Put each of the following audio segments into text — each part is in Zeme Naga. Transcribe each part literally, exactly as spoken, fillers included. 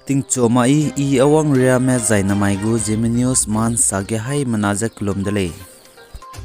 Tingchu mai, I Awang Riame zai namai gu Zeme News ma ’nsa ge haimena ze kelum de lei.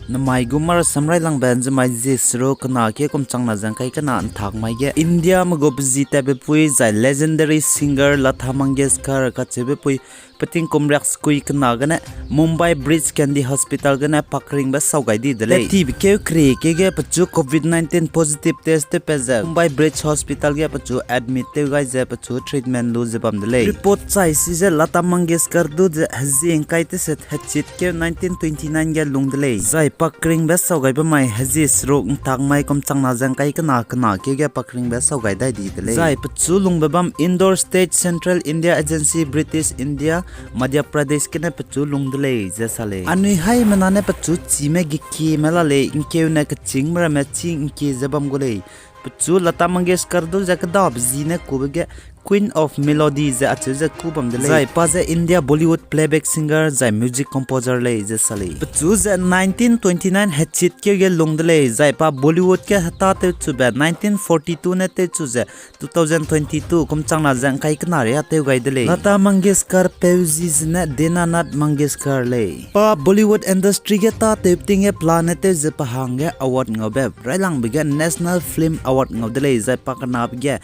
Namai gu mara samrailangbe ’nzemai zie seruk kena ke kum changna ze ’ngkai kena ’ntak mai ge Indiame gu pezi tatbe pui zai legendary singer Lata Mangeshkar kacheube pui peting kum riak sekui kena gene Mumbai Breach Candy Hospital gene pakringbe sau gai di de lei. Tibe keu keri ke ge pechu covid nineteen positive test tewpat ze Mumbai Breach Hospital ge pechu admit tew gai ze pechu treatment lu ze bam de lei. Report chai si ze Lata Mangeshkar du ze hezie ’ngkai teset hechit keu nineteen twenty nine ge lung de lei. Zai pakringbe sau gaibe mai hezie seruk ’ntak mai kum changna ze ’ngkai kena kena ke ge pakringbe sau gai dai di de lei. Zai pechu lungbe bam Indore State, Central India Agency, British India, Madhya Pradesh gene pechu lung de lei ze sa lei. Anui haimena ne pechu chime gekieme la lei, ’ngkeu ne kechîngme ramme chî ’ngkie ze bam gu lei. Pechu Lata Mangeshkar du ze kedabe zi ne kube ge Queen of Melody ze acheu ze kû bam de lei. Zai pa ze India Bollywood playback singer zai music composer lei ze sa lei. Pechu ze nineteen twenty nine hechit keu ge lung de lei, zai pa Bollywood ge heta tewchube nineteen forty two ne tewchu ze two thousand twenty two kum changna ze ’ngkai kena riâ tew gai de lei. Lata Mangeshkar peu zi zene Dinanath Mangeshkar lei. Pa Bollywood industry ge tâtew peting ge pelane tew ze pa hangge award ngaube railangbe ge National Film Award ngau de lei, zai pa kenabe ge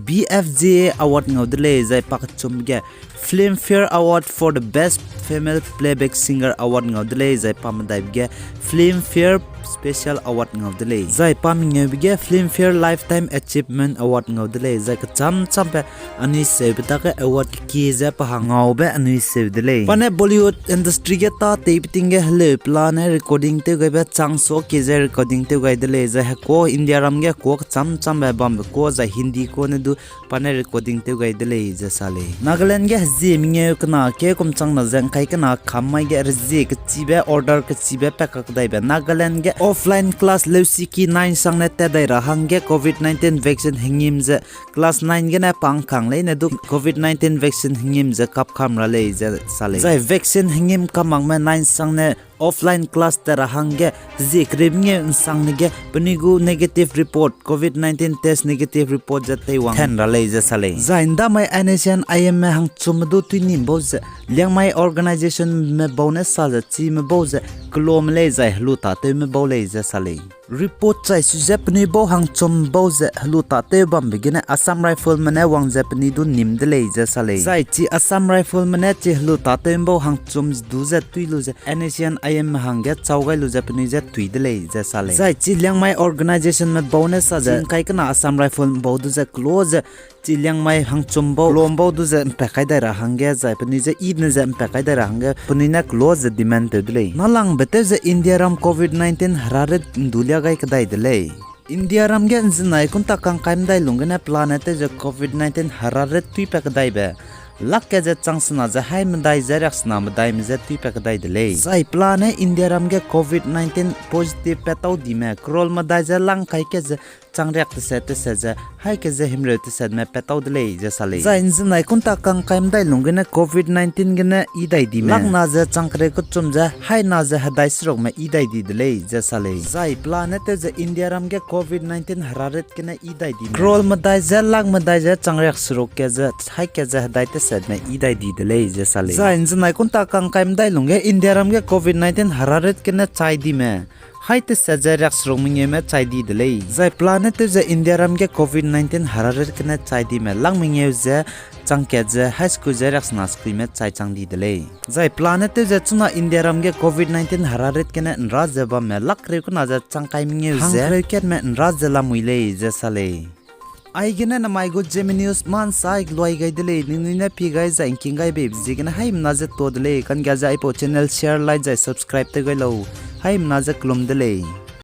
B F J A Award ngau de lei, zai pa kechumbe ge Filmfare Award for the Best Female Playback Singer Award ngau de lei, zai pa medaibe ge Filmfare Special Award ngau de lei, zai pa mengeube ge Filmfare Lifetime Achievement Award ngau de lei, zai kechâm châmbe anui seube dage award kekie ze pa hang ngaube anui seu de lei. Pa ne Bollywood industry ge tâtewbe ting ge heleu pelane recording tew gaibe chang suakie ze recording tew gai de lei, zai hekuâ Indiaram ge kuâ kechâm châmbe bambe kuâ zai Hindi kuâ ne du pa ne recording tew gai de lei ze sa lei. Nagaland ge hezie mengeu kena keu kum changna ze ’ngkai kena kam mai ge rezie kechibe order kechibe pa kakdaibe Nagaland ge offline class leusiki nine sangne tat dai ra hangge covid nineteen vaccine hengîm ze class nine gene pa ’ngkang leine du covid nineteen vaccine hengîm ze kapkam ra lei ze sa lei. Zai vaccine hengîm kam makme nine sangne offline class tat ra hangge hezie kereu mengeu ’nsangne ge penui gu negative report, covid nineteen test negative report ze teiwang ten ra lei ze sa lei. Zai ’ndamai N H N I Mme hangchumme du tuinim bau ze Liangmai organizationme bau ne sa ze chime bau ze kelome lei zai helu tâtewme bau lei ze sa lei. Report chai su ze penui bau hangchum bau ze helu tâtew bambe gene Assam Rifleme ne wang ze penui du nim de lei ze sa lei. Zai chi Assam Rifleme ne chi helu tâtew bau hangchum du ze tui lu ze N H N I Mme hangge chau gai lu ze penui je tui de lei ze sa lei. Zai chi Liangmai organizationme bau ne sa ze ’ngkai kena Assam Rifleme bau du ze kelo ze chi Liangmai hangchum bau, kelom bau du ze ’mpat kai dai ra hangge, zai penui je i ne ze ’mpat kai dai ra hangge penui ne kelo ze demand tew de lei. Nâlangbe tew ze Indiaram covid nineteen herarit ’ndu lia gai kedai de lei. Indiaram ge ’nzenai kunta kangkai medai lung gene pelane tew ze covid nineteen herarit tuipat kedaibe lak ke ze chang sena ze hai medai ze riaksena medaime je tuipat kedai de lei. Zai pelane Indiaram ge covid nineteen positive pattau dime crore medai ze lang kai ke ze chang riak teset teset ze hai ke ze himreu tesetme pattau de lei ze sa lei. Zai ’nzenai kunta kangkai medai lung gene covid nineteen gene i dai dime lakna ze chang kereu kechum ze haina ze hedai serukme i dai di de lei ze sa lei. Zai pelane tew ze Indiaram ge covid nineteen herarit gene i dai dime crore medai ze lak medai ze chang riak seruk ke ze hai ke ze hedai tesetme i dai di de lei ze sa lei. Zai ’nzenai kunta kangkai medai lung ge Indiaram ge covid nineteen herarit gene chai dime hai teset ze riak seruk mengeume chai di de lei. Zai pelane tew ze Indiaram ge covid nineteen herarit gene chai dime lak mengeu ze chang kat ze hai sekui ze riaksena sekuime chai chang di de lei. Zai pelane tew ze chuna Indiaram ge covid nineteen herarit gene ’nra ze bamme lak kereu kena ze chang kai mengeu ze hangkereu katme ’nra ze lamui lei ze sa lei. Aigene namai gu Zeme News ma ’nsai luai gai de lei, ningnui ne pie gai zai ’ngking gai beibe ziegene haimena ze tuâ de lei, kangga ze aipau channel share, like zai subscribe tew gai lau, haimena ze kelum de lei.